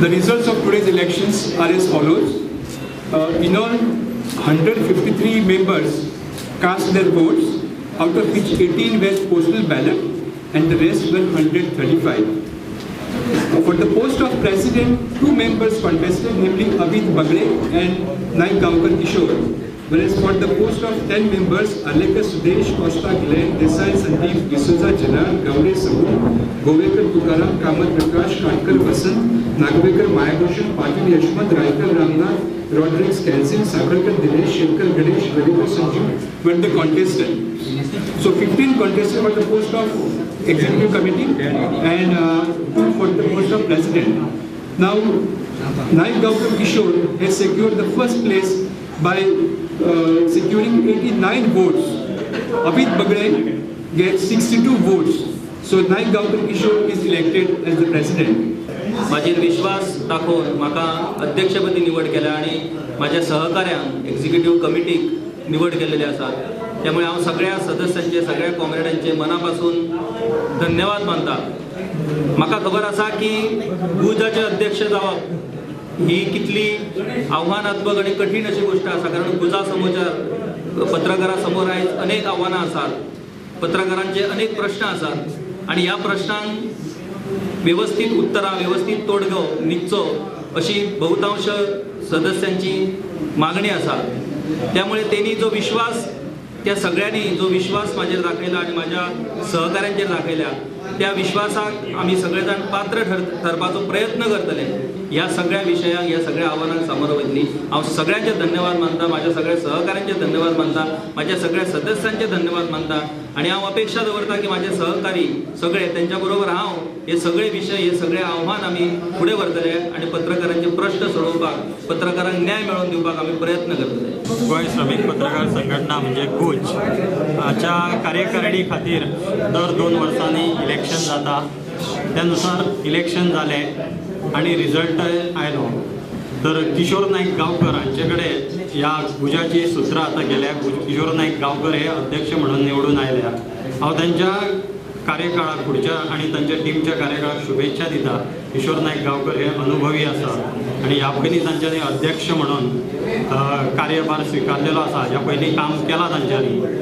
The results of today's elections are as follows. In all, 153 members cast their votes, out of which 18 were postal ballot and the rest were 135. For the post of president, two members contested, namely Abid Bagre and Naik Gaonkar Kishore. Whereas for the post of 10 members, Alekar Sudesh, Costa Glenn, Desai Sandeep, D'Souza Janar, Gawde Sabu, Govekar Tukaram, Kamat Prakash, Katkar Vasant, Nagvekar Mayabhushan, Patil Yashwant, Raikar Ramnath, Rodrigues Kenzin, Sakarkar Dinesh, Shankar Ganesh, Velikar Sanjeev were the contestant. So 15 contested for the post of executive committee and 2 for the post of president. Now, Naik Gaonkar Kishore has secured the first place by securing 89 votes. Abid Bagre gets 62 votes. So Naik Gaonkar Kishore is elected as the president. म्हाजेर विश्वास दाखोवन म्हाका अध्यक्षपदी निवड केल्या आनी म्हाज्या सहकाऱ्यांक executive कमिटीक निवड केल्लेली आसा. त्यामुळे हांव सगळ्या सदस्यांचे, सगळ्या कॉम्रेडांचे मनापासून धन्यवाद मानता. म्हाका खबर आसा की गुजाचे अध्यक्ष जावप ही कितली आव्हानात्मक आनी कठीण अशी गोश्ट आसा, कारण गुजा समोरच्या पत्रकारां समोर आयज अनेक आव्हानां आसात, पत्रकारांचे अनेक प्रश्न आसात आनी ह्या प्रश्नांक व्यवस्थित उत्तरां, व्यवस्थित तोडगो निघचो अशी बहुतांश सदस्यांची मागणी आसा. त्यामुळे तेणी जो विश्वास, त्या सगळ्यांनी जो विश्वास म्हाजेर दाखयला आनी म्हाज्या सहकाऱ्यांचेर दाखयल्या, त्या विश्वासाक आमी सगळे जाण पात्र ठरपाचो प्रयत्न करतले. ह्या सगळ्या विशयांक, ह्या सगळ्या आव्हानांक सामोरो वयतली. हांव सगळ्यांचे धन्यवाद मानता, म्हाज्या सगळ्या सहकाऱ्यांचे धन्यवाद मानता, म्हाज्या सगळ्या सदस्यांचे धन्यवाद मानता आनी हांव अपेक्षा दवरता की म्हाजे सहकारी सगळे, तेंच्या बरोबर हांव हे सगळे विशय, हे सगळे आव्हान आमी फुडें व्हरतले आनी पत्रकारांचे प्रश्न सोडोवपाक, पत्रकारांक न्याय मेळोवन दिवपाक आमी प्रयत्न करतले. गोंय श्रमीक पत्रकार संघटना म्हणजे गुज हाच्या कार्यकारिणी खातीर दर 2 वर्सांनी इलेक्शन जाता. त्यानुसार इलेक्शन जालें आनी रिजल्ट आयलो तर किशोर नायक गांवकर हांचे कडेन ह्या गुजाची सुत्रां आतां गेल्या. किशोर नायक गांवकर हे अध्यक्ष म्हणून निवडून आयल्या. हांव तांच्या कार्यकाळाक फुडच्या आनी तांच्या टिमच्या कार्यकाळाक शुभेच्छा दिता. किशोर नायक गांवकर हे अनुभवी आसा आनी ह्या पयलीं तांच्यांनी अध्यक्ष म्हणून कार्यभार स्विकारलेलो आसा. ह्या पयलीं काम केलां तांच्यांनी.